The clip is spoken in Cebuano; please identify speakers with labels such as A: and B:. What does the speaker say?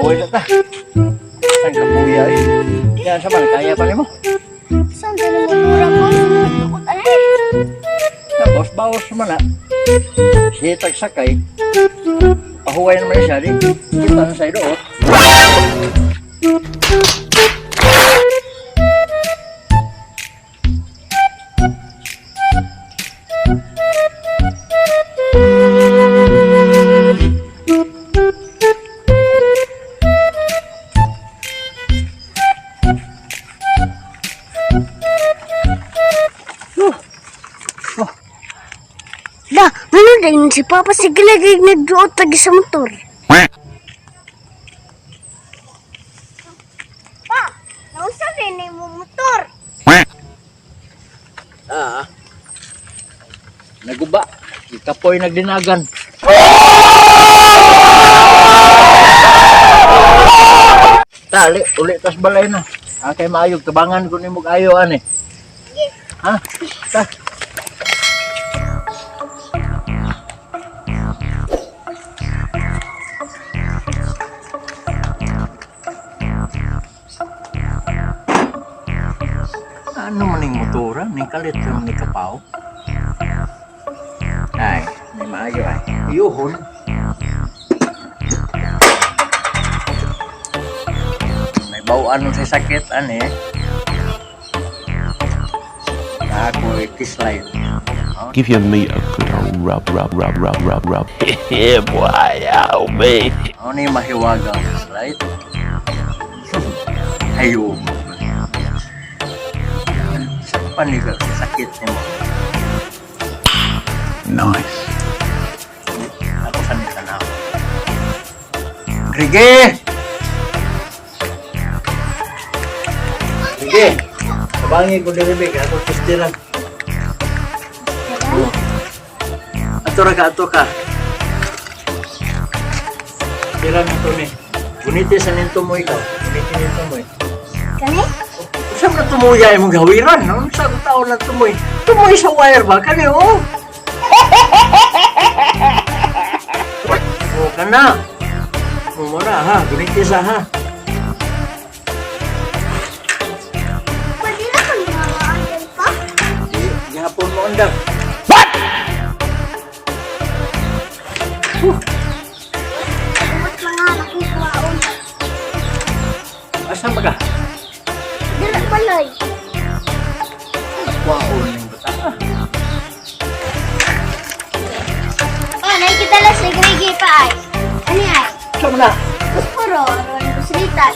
A: Pahuway na ta. Ang kapuya eh. Yan sa man, kaya pa nimo.
B: Saan ka mo motora ko? Tukot anay.
A: Tapos bawas man na. Sitag sakay. Pahuway naman siya di. Kita na sa idoot.
B: Da, ano din si Papa sige lagi nagduot lagi sa motor. Pa, nausa din ni mo motor.
A: Ah. Naguba. Ikapoy nagdinagan. Tali, uli tas balay na. Ah, kay maayog tabangan ko nimo ayo ani.
B: Sige.
A: Ha? Ta. Ano man ning motora? Ning kalit naman ni kapaw? Ay, may maayo ay. Iyuhon. May bawaan mo sa sakit, ani. Ako, kislide.
C: Give your meat a good old rub, rub, rub, rub, rub, rub.
D: Yeah, boy, oh, me.
A: Ano ni mahiwaga ang slide? Ayo. Sa panigal, sakit nimo.
C: Nice.
A: Ako sa ni tanaw. Rige! Rige! Tabangi ko diri big, ako tistiran. Oh. Ato ra ka, ato ka. Tiran na to ni. Guniti sa ninto mo ikaw. Guniti ninto mo eh.
B: Kani?
A: Saan na tumuya imong gawiran? No? Sa tao na tumoy? Tumoy sa wire ba? Kani oh! Oh, kana. Oh, muna ha. Guniti sa ha.
B: Pwede na kang mga pa?
A: Di, gihapon mo undang. What?
B: Umot mga anak ko kuwaon.
A: Asa ba ka?
B: Dira balay.
A: Kwaon ning bata.
B: Oh, nakikita lang sa Grigi pa ay. Ano ay?
A: Sa mo na?
B: Puro, aron kuslitan.